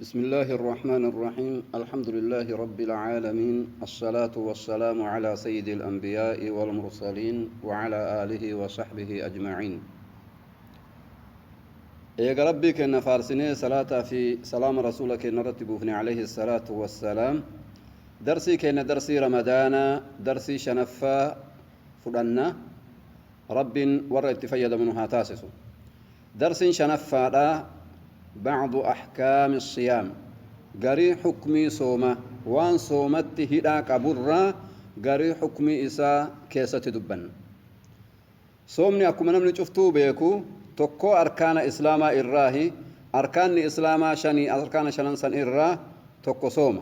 بسم الله الرحمن الرحيم. الحمد لله رب العالمين، الصلاة والسلام على سيد الأنبياء والمرسلين وعلى آله وصحبه أجمعين. Eega Rabbii keenna faarsinee, salaataa fi salaama Rasuula keenya irratti buufne عليه الصلاة والسلام, darsii keenya darsii Ramadaanaa darsii shanaffaa fudhanna. Rabbiin warra itti fayyadamu nu haa taasisu. Darsiin shanaffaadha بعض أحكام الصيام, garii xukmii sooma, waan soomatti hidhaa qaburraa garii xukmii isaa keessatti dubbanna. Soomni akkuma namni cuftuu beeku tokko arkaana Islaamaa irraahi. Arkaanni Islaamaa shanii, arkaana shanan san irraa tokko sooma.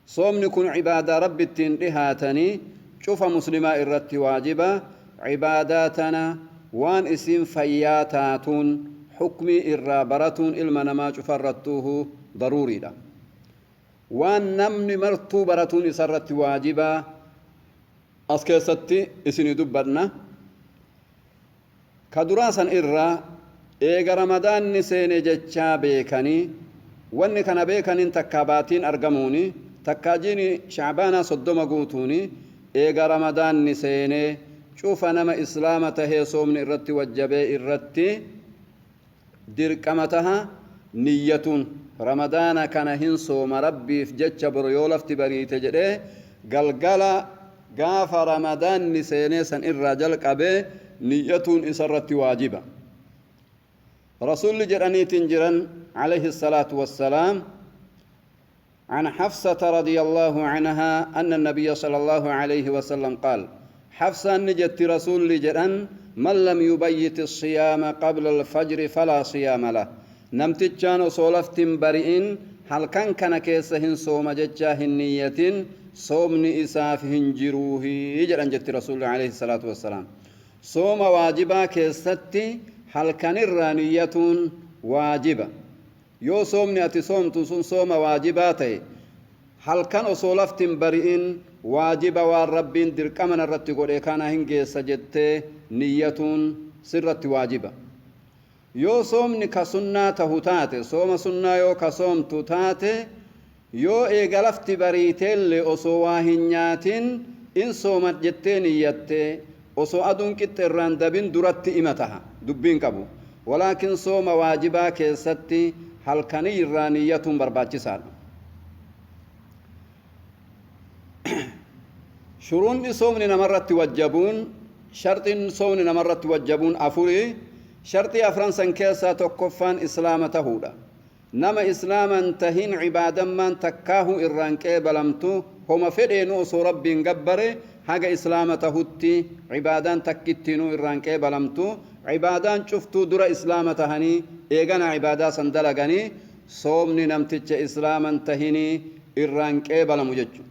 Soomni kun cibaadaa Rabbi ittiin dhihaatanii, cufa Muslimaa irratti waajiba. Cibaadaa tana waan isiin fayyaa taatuun xukmii irraa baratuun ilma namaa cufarrattuuhu daruuriidha. Waan namni martuu baratuun isarratti waajiba as keessatti isinii dubbadna. Ka duraa san irraa, eega Ramadaanni seene jechaa beekanii, wanni kana beekaniin takkaa baatiin argamuuni, takkaa jiini Shacbaanaa 30 guutuuni, eega Ramadaanni seenee cufa nama Islaama tahee soomni irratti wajjabee irratti dirqama taha niyyatuun, Ramadaana kana hin sooma Rabbiif jecha bor yoo lafti bariite jedhee, galgala gaafa Ramadaanni seenee san irraa jalqabee niyyatuun isarratti waajiba. Rasulli jedhaniitiin jiran عليه الصلاة والسلام: عن حفصة رضي الله عنها أن النبي صلى الله عليه وسلم قال، حفصة نجت رسول جدًا: من لم يبيت الصيام قبل الفجر فلا صيام له. Namtichaan osoo lafti hin bari'in halkan kana keessa hin sooma jechaa hin niyyatin, soomni isaaf hin jiruuhi jedhan jetti Rasuulli عليه الصلاة والسلام. Sooma waajibaa keessatti halkanirraa niyyatuun waajiba. Yoo soomni ati soomtu sun sooma waajibaa ta'e, halkan osoo lafti hin bari'in waajiba waan Rabbiin dirqama narratti godhe kana hin geessa jettee niyyatuun sirratti waajiba. Yoo soomni ka sunnaa tahu taate, sooma sunnaa yoo ka soomtu taate, yoo eega lafti bariiteellee osoo waa hin nyaatin in soomat jettee niyyatte, osoo aduun qixxe irraan dabin duratti ima taha, dubbiin qabu. Walaakin sooma waajibaa keessatti halkanii irraa niyyatuun barbaachisaadha. Shuruunni soomni namarratti wajjabuun, sharxiin soomni namarratti wajjabuun afurii. Sharxii afran san keessaa tokkoffaan Islaama tahuudha. Nama Islaaman tahin cibaadammaan takkaahu irraan qeebalamtu. Homa fedheenu osoo Rabbiin gabbare, haga Islaama tahutti cibaadaan takkittiinuu irraan qeebalamtu. Cibaadaan cuftuu dura Islaama tahanii eegana cibaadaa san dalaganii. Soomni namticha Islaaman tahinii irraan qeebalamu jechu.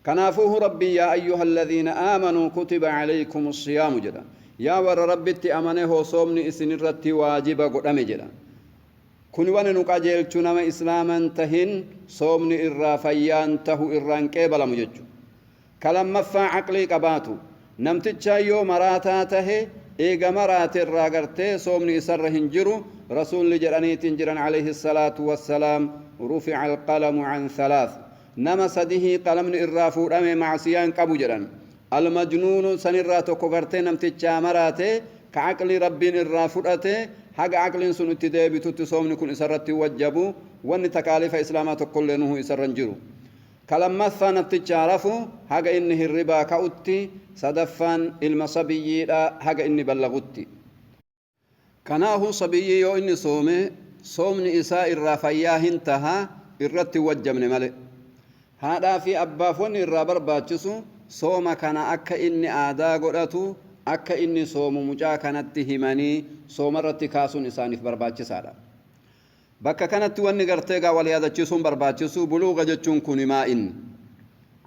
Kanaafuuhu Rabbi يا أيها الذين آمنوا كتب عليكم الصيام jedha. Yaa warra Rabbitti amane hoo, soomni isinirratti waajiba godhame jedha. Kuni wani nu qajeelchu nama Islaaman tahin soomni irraa fayyaan tahu, irraan qeebalamu jechu. Ka lammaffaa aqlii qabaatu. Namtichaa yoo maraataa tahe, eega maraate irraa gartee soomni isarra hin jiru. Rasuulli jedhaniitiin jiran عليه الصلاة والسلام: رفع القلم عن ثلاث, nama sadihii qalamni irraa fuudhame macsiyaan qabu jedhan. المجنون sanirraa tokko gartee namtichaa maraate, ka aqlii Rabbiin irraa fudhate. Haga aqliin sun itti deebitutti soomni kun isarratti wajjabu, wanni takaalifa Islaamaa tokkollee nuhu isarra hin jiru. Ka lammaffaa namtichaa rafu haga inni hirribaa ka'utti. Sadaffaan ilma sabiyyiidha haga inni ballagutti. Kanaafuu sabiyyii yoo inni soome soomni isaa irraa fayyaa hin taha, irratti hin wajjabne malee. Haadhaa fi abbaaf wanni irraa barbaachisu sooma kana akka inni aadaa godhatu, akka inni soomu mucaa kanatti himanii soomarratti kaasuun isaaniif barbaachisaadha. Bakka kanatti wanni gartee gaa wal yaadachiisuun barbaachisu, buluuga jechuun kuni maa inni?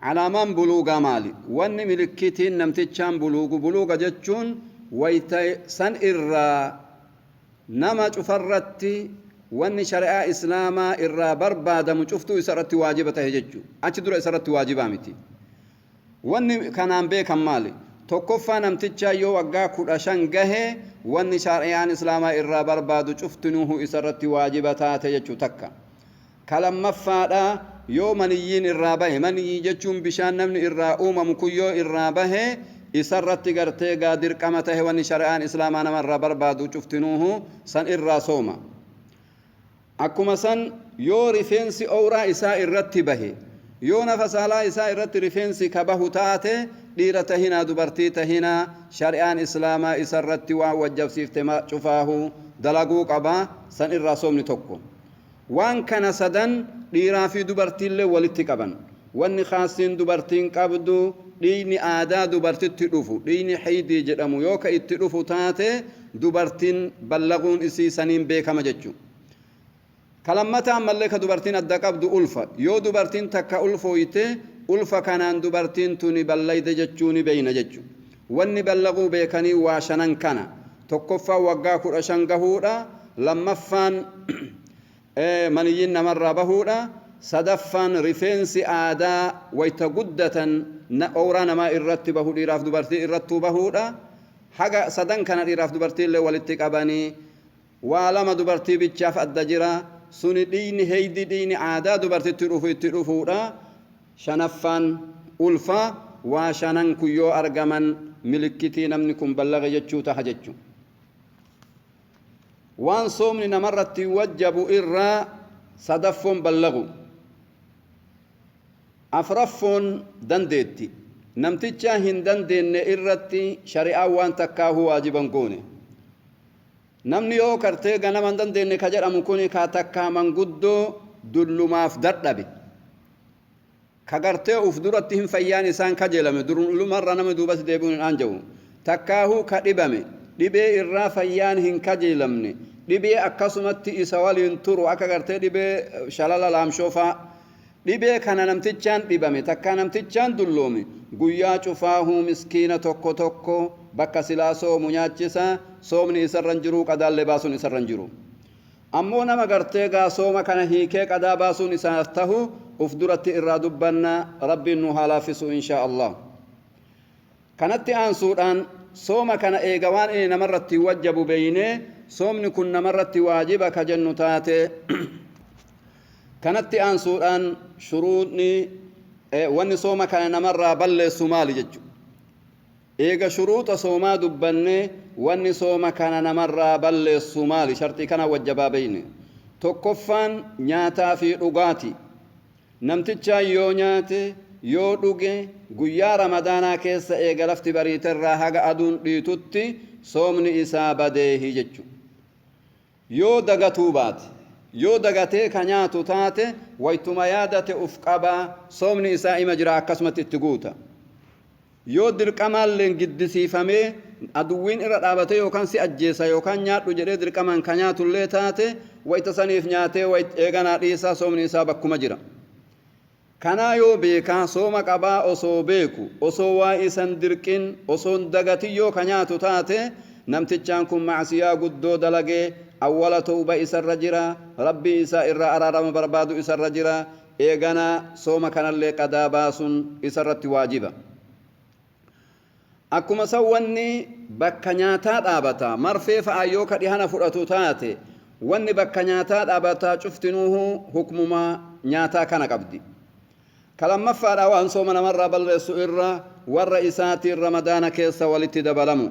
Alaamaan buluugaa maali? Wanni milikkitiin namtichaan buluugu, buluuga jechuun wayta san irraa nama cufarratti wanni shari'aa Islaamaa irraa barbaadamu cuftuu isa irratti waajiba tahe jechuu. Achi dura isa irratti waajibaa miti. Wanni kanaan beekan maali? Tokkoffaa, namtichaa yoo waggaa 15 gahe, wanni shari'aan islaamaa irraa barbaadu cuftinuuhu isarratti waajiba taate jechuu takka. Kalammaffaadha, yoo maniyyiin irraa bahe, maniyyii jechuun bishaan namni irraa uumamu kun yoo irraa bahe, isarratti gartee gaa dirqama tahe wanni shari'aan islaamaa nama irraa barbaadu cuftinuuhu, san irraa sooma. Akkuma san yoo rifeensi owraa isaa irratti bahe, yoo nafa saalaa isaa irratti rifeensi ka bahu taate, dhiira tahinaa dubartii tahinaa, shari'aan islaamaa isarratti waan wajjabsiifte cufaahu dalaguu qaba, san irraa soomni tokko. Waan kana sadan dhiiraa fi dubartiillee walitti qaban. Wanni khaasiin dubartiin qabdu, dhiigni aadaa dubartitti dhufu, dhiigni haydii jedhamu yoo ka itti dhufu taate, dubartiin ballaguun isii saniin beekama jechu. Kalammata ammallee ka dubartiin adda qabdu ulfa. Yoo dubartiin takka ulfooyte, ulfa kanaan dubartiin tuni ballayde jechuu ni beeyna jechu. Wanni ballaguu beekanii waa shanan kana: tokkoffaan waggaa 15 gahuudha, lammaffaan maniyyiin namarraa bahuudha, sadaffaan rifeensi aadaa wayta guddatan owraa namaa irratti bahu dhiiraaf dubartii irrattuu bahuudha. Haga sadan kana dhiiraaf dubartiillee walitti qabanii. Waa lama dubartii bichaaf adda jira. Suni dhiigni heeydi, dhiigni aadaa dubartitti dhufu itti dhufuudha, shanaffaan ulfa. Waa shanan kun yoo argaman milikkitii namni kun ballaga jechuu taha jechu. Waan soomni namarratti wajjabu irraa sadaffoon ballagu, afraffoon dandeetti. Namtichaa hin dandeenne irratti shari'aan waan takkaahuu waajiban goone. Namni yoo kartee ganama hin dandeenye ka jedhamu kuni ka takkaa manguddoo dullumaaf dadhabe, ka gartee uf duratti hin fayyaan isaan kajeelame, dullumarra namni duubatti deebi'uun hin aanja'u, takkaahuu ka dhibame, dhibee irraa fayyaan hin kajeelamne, dhibee akkasumatti isa waliin turu, akka gartee dhibee shalala laamshoofaa, dhibee kana namtichaan dhibame, takkaa namtichaan dulloome, guyyaa cufaahuu miskiina tokko tokko bakka silaa soomu nyaachisa. Soomni isarra hin jiru, qadaallee baasuun isarra hin jiru. Ammoo nama gartee gaa sooma kana hiikee qadaa baasuun isaaf tahu uf duratti irraa dubbanna. Rabbiin nu haa laaffisu, inshaa Allah. Kanatti aansuudhaan sooma kana eega waan inni namarratti wajjabu beeynee, soomni kun namarratti waajiba ka jennu taate, kanatti aansuudhaan shuruudni wanni sooma kana namarraa balleessu maali jechu. Eega shuruuxa soomaa dubbanne, wanni sooma kana namarraa balleessu maali? Sharxii kana wajjabaa beeyne. Tokkoffaan nyaataa fi dhugaati. Namtichaan yoo nyaate, yoo dhuge, guyyaa Ramadaanaa keessa eega lafti bariiterraa haga aduun dhiitutti soomni isaa badeehi jechu. Yoo dagatuu baate, yoo dagatee ka nyaatu taate, waytuma yaadate uf qabaa, soomni isaa ima jira, akkasumatti itti guuta. Yoo dirqamaalleen giddisiifamee aduwwiin irra dhaabatee yookaan si ajjeesa yookaan nyaadhu jedhee dirqamaan ka nyaatullee taate, wayta saniif nyaatee eeganaa dhiisaa, soomni isaa bakkuma jira. Kanaa yoo beekaa sooma qabaa osoo beeku, osoo waa isan dirqin, osoon dagatin yoo ka nyaatu taate, namtichaan kun macsiyaa guddoo dalagee, awwala tawba isarra jira, Rabbii isaa irraa araarama barbaadu isarra jira, eeganaa sooma kanallee qadaa baasun isarratti waajiba. Akkuma san wanni bakka nyaataa dhaabata, marfee fa'a yoo ka dhihana fudhatu taate, wanni bakka nyaataa dhaabataa cuftinuuhu hukmuma nyaataa kana qabdi. Ka lammaffaadha, waan sooma namarraa balleessu irra warra isaatiin Ramadaana keessa walitti dabalamu.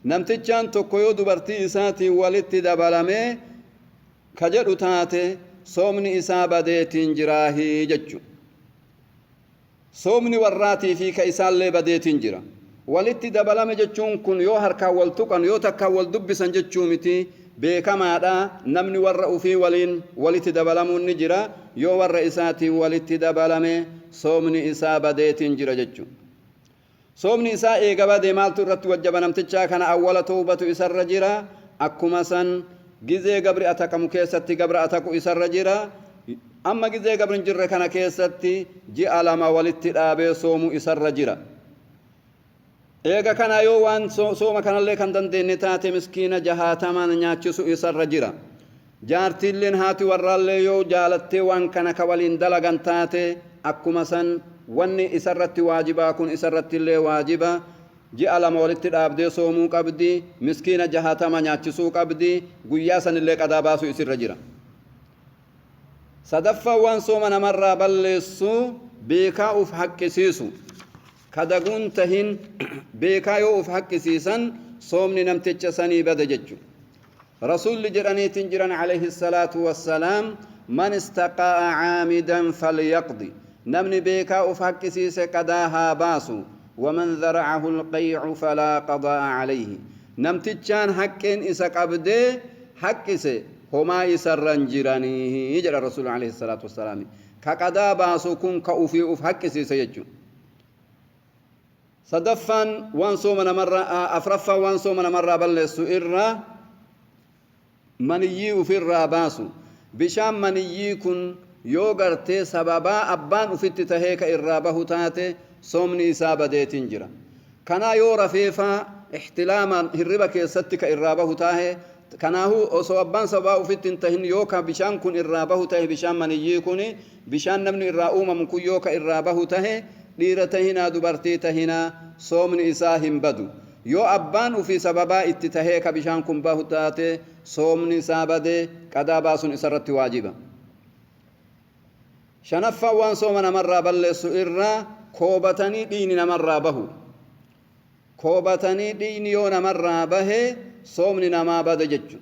Namtichaan tokko yoo dubartii isaatiin walitti dabalame ka jedhu taate, soomni isaa badeetiin jiraahii jechu. Soomni warraatii fi ka isaallee badeetiin jira. Walitti dabalame jechuun kun yoo harkaan wal tuqan, yoo takkaan wal dubbisan jechuu miti. Beekamaadha, namni warra ufii waliin walitti dabalamuun ni jira. Yoo warra isaatiin walitti dabalame, soomni isaa badeetiin jira jechu. Soomni isaa eega bade maaltu irratti wajjaba namtichaa kana? Awwala tawbatu isarra jira. Akkuma san gizee gabri ataqamu keessatti gabra ataqu isarra jira. Amma gizee gabri hin jirre kana keessatti ji'a 2 walitti dhaabee soomu isarra jira. Eega kana yoo waan sooma kanallee kan dandeenye taate, miskiina 60n nyaachisu isarra jira. Jaartiilleen, haati warraallee yoo jaalattee waan kana ka waliin dalagan taate, akkuma san wanni isarratti waajibaa kun isarrattillee waajiba. Ji'a 2 walitti dhaabdee soomuu qabdi. Miskiina 60 nyaachisuu qabdi. Guyyaa sanillee qadaa baasuu isirra jira. Sadaffaan waan sooma namarraa balleessu beekaa uf haqqisiisu. Ka daguun tahin beekaa yoo uf haqqisiisan soomni namticha sanii bada jechu. Rasuulli jedhaniitiin jiran alayhi salaatu wassalaam man istaqaa'a caamidan falyaqdi. Namni beekaa uf haqqisiise qadaa haa baasu. Waman dhara'ahu alqay'u falaa qadaa'a alayhi. Namtichaan haqqeen isa qabdee haqqise homaa isarra hin jiranii jedha Rasuulli alayhi salaatu wassalaami. Ka qadaa baasu kun ka ufii uf haqqisiise jechu. Sadaffaan waan sooma namarraa afraffaan waan sooma namarraa balleessu irra maniyyii ufirraa baasu. Bishaan maniyyii kun yoo gartee sababaa abbaan ufitti tahee ka irraa bahu taate soomni isaa badeetiin jira. Kanaa yoo rafeefaa ihtilaamaan hirriba keessatti ka irraa bahu taahe kanaahuu osoo abbaan sababaa ufitti hin tahin yoo ka bishaan kun irraa bahu tahe bishaan maniyyii kun bishaan namni irraa uumamu kun yoo ka irraa bahu tahe dhiira tahinaa dubartii tahinaa soomni isaa hin badu. Yoo abbaan ufii sababaa itti tahee ka bishaan kun bahu taate soomni isaa badee qadaa baasuun isarratti waajiba. Shanaffaan waan sooma namarraa balleessu irraa koobatanii dhiigni namarraa bahu. Koobatanii dhiigni yoo namarraa bahe soomni namaa bada jechu.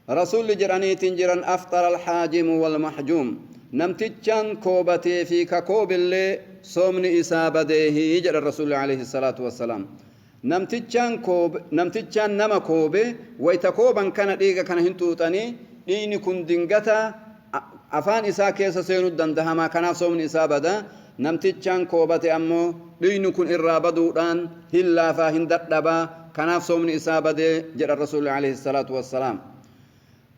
Rasuulli jedhaniitiin jiran afxara alhaajimu wal mahjuum. Namtichaan koobatee fi ka koobillee soomni isaa badeehi jedhan Rasuulli alayhi salaatu wassalaam. Namtichaan koobe namtichaan nama koobe wayta kooban kana dhiiga kana hin xuuxanii dhiigni kun dingata afaan isaa keessa seenuu dandahama kanaaf soomni isaa bada. Namtichaan koobate ammoo dhiigni kun irraa baduudhaan hin laafaa hin dadhabaa kanaaf soomni isaa badee jedhan Rasuulli alayhi salaatu wassalaam.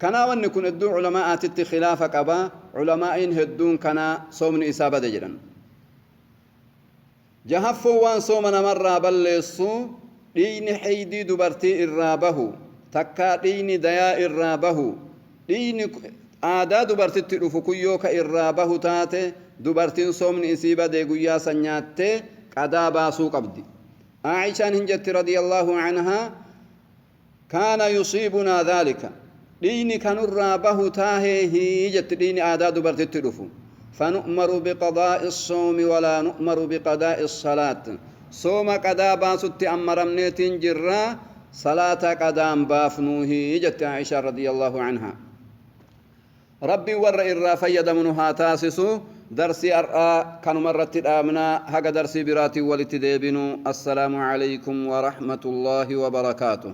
Kanaa wanni kun hedduu ulamaa'aatitti khilaafa qaba. Ulamaa'iin hedduun kanaa soomni isaa bade jedhan. Jahaffoon waan sooma namarraa balleessu dhiigni heeydii dubartii irraa bahu takkaa dhiigni dayaa irraa bahu dhiigni aadaa dubartitti dhufu kun yoo ka irraa bahu taate dubartiin soomni isii badee guyyaa san nyaattee qadaa baasuu qabdi. Aa'ishaan hin jetti radiyallahu anhaa kaana yusiibunaa dhaalika dhiigni kanurraa bahu taaheehi jetti dhiigni aadaa dubartitti dhufu. Fanu'maru biqadaa'i soomi walaa nu'maru biqadaa'i salaat. Sooma qadaa baasutti ammaramneetiin jirra salaata qadaan baafnuuhi jetti Aa'ishaan radiyallahu anhaa. Rabbiin warra irraa fayyadamu nu haa taasisu. Darsii har'aa kanuma irratti dhaabna. Haga darsii biraatiin walitti deebinu. Assalaamu alaykum wa rahmatullaahi wa barakaatuh.